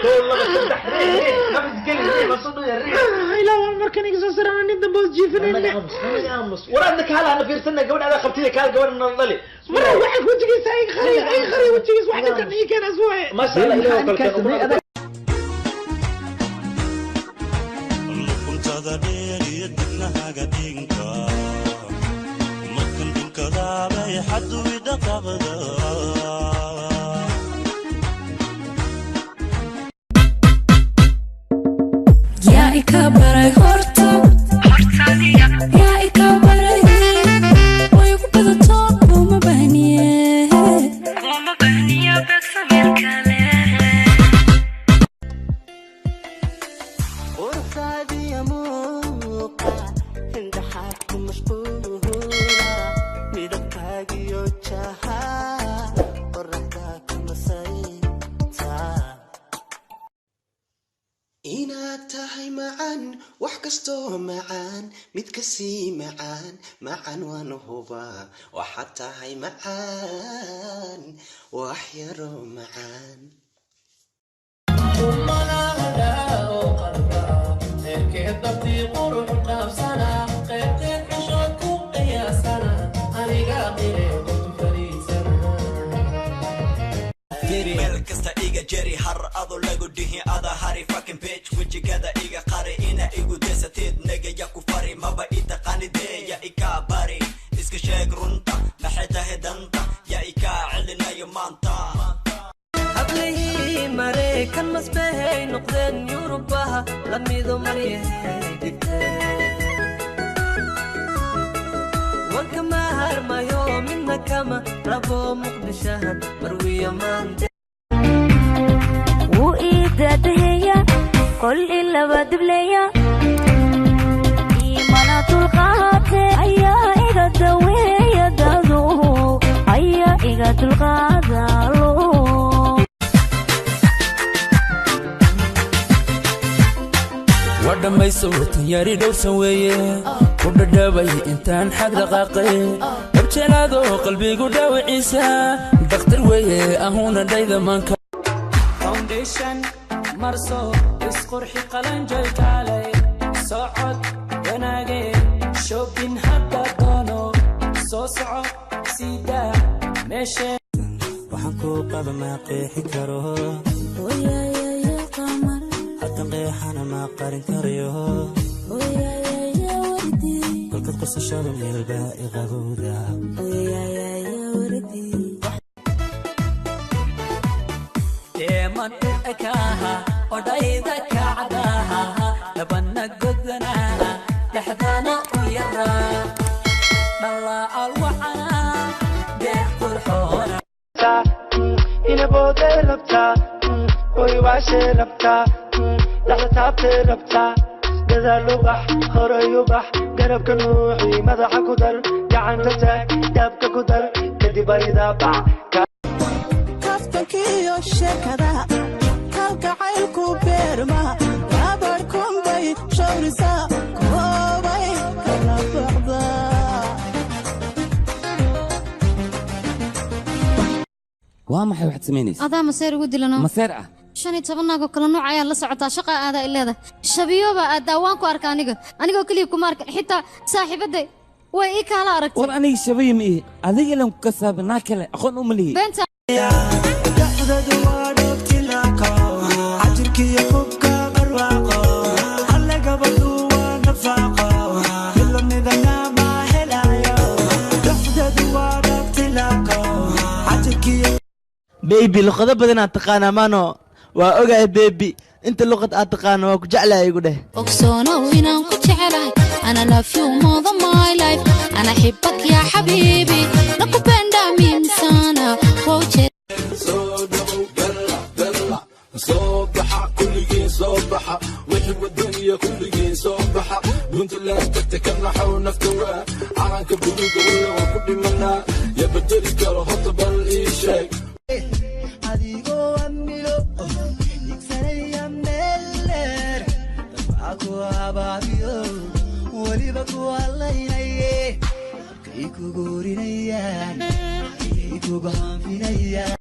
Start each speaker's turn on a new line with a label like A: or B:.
A: Kow, laba, saddex, riix, riix, nafis geli, riix, ma soo dhaya, riix.
B: Ilaa waan markan iga soo sarana nin dambe hoos jiifanayne.
A: Aamus, aamus. War adna kaala hana fiirsana, gabadh adaa qabtida, kaal gabadha nala dhali.
B: Mara waxay wejigiisa iga qariya, iga qariya wejigiisa, wax dhibkan ii keenaas waaye.
A: Maasha Allah, Ilaah oo kale keen.
C: Luquntada dheer iyo dibnahaga dhinka markan dhunkadaabay xaduwi dhaqaqda.
D: Yaa ika baray horta, yaa ika baray, way ku badato, kuma bahniye.
E: Quruxdaadiya muuqa indhaxaad ku mashquula, midabkaagiyo jaha qoraxda ku masayta.
F: Inaad tahay macaan, wax kastoo macaan mid kasii macaan, macaan waan hubaa. Waxaad tahay macaan, wax yaroo macaan.
G: Meel kasta iga jeri har ado lagu dhihin ada hari, fucking bitch, wejigada iga qari, ina igu desatid nagaya ku fari, maba i taqaanidee, ya ikaa bari, iska sheeg runta, maxay tahay danta, ya ikaa celinayo maanta?
E: Hablihii Maraykan masbahay noqdeen, Yurubaha lamido maryahay dhigteen, wanka ma harmayo, midna kama rabo, Muqdishahan marwiyo maante.
D: Wuu ii daadaheeya, qol i laba dibleeya, imana dulqaate, ayaa iga daweeya, dado ayaa iga dulqaadalo.
H: Waa dhammayso tanyari dhowrsan weeye, ku dhadhabay intaan xag dhaqaaqay, dhabjelaado qalbigu dhaawiciisa, dakhtar weeye ahuuna dhayda maanka.
I: Foundation marso, isqurxi, qalanjoy, kaalay socod wanaage, shopping hadda doono, soo soco, siidaa meeshe.
E: Waxaan kuu qaba ma qeexi karo, haddan qeexana ma qarin karayo, kolkad qosashada meelbaa i qabowda.
I: Deeman u ekaaha odhayda kacdaha, labana godana, dhexdana u yaraa, dhallaacal wacana, deeq qurxoona.
E: Inaboodee rabtaa, oy waashee rabtaa, dhaxda taabtee rabtaa, gadaal u bax, horay u bax, garabka nuuxi, madaxa ku dar, gacanta taag, daabka ku dar, kadib aridaa bac.
J: Kaftankiyo sheekada kalgacaylku beerma, gabadh kunbay shawrisaa, koobay kala baxdaa.
K: Waa maxay waxaad samaynaysa?
L: Adaa maseer ugu dilano.
K: Maseer ah?
L: 15 naagoo kala nooc ayaa la socotaa, shaqa aadaa ileeda, shabiyooba aadaa, waan ku arka aniga, anigoo keliya kuma arka, xitaa saaxiibadday way ii kaala aragtay.
K: War aniga shabayi ma ihi, adiga ilan ku kasaaba, naa kale aqoon uma lihi.
L: Beenta.
E: Dhexdadu waa dhoobtilaaqo, cajirkiyo xubka barwaaqo, alle gabadhu waa nafaaqo, milamidana ma helayo. Dhexdadu waa dhoobtilaaqo, cajirkiyo.
M: Baby, luqado badan aad taqaanaa maano, waa ogahay baby, inta luqad aad taqaano waa ku jeclahay, igu dheh.
D: Ogsoonow inaan ku jecelahay, ana love you more than my life, ana xibak yaa xabiibi, nakupenda mimi sana wauche.
N: Soo dhawow bella, bella, soo baxa kulligiin, soo baxa wixii wadaniya kulligiin, soo baxa Puntland tagta ka naxow nafta, waa calanka buluuga, walla waan ku dhimanaa, ya bedeli karo horta bal ii sheeg.
E: Adigoo amilo igsanay.
I: Ku abaabiyo weliba ku hallaynaye, kay kugu horinayaan, ayay kugu hanfinayaan.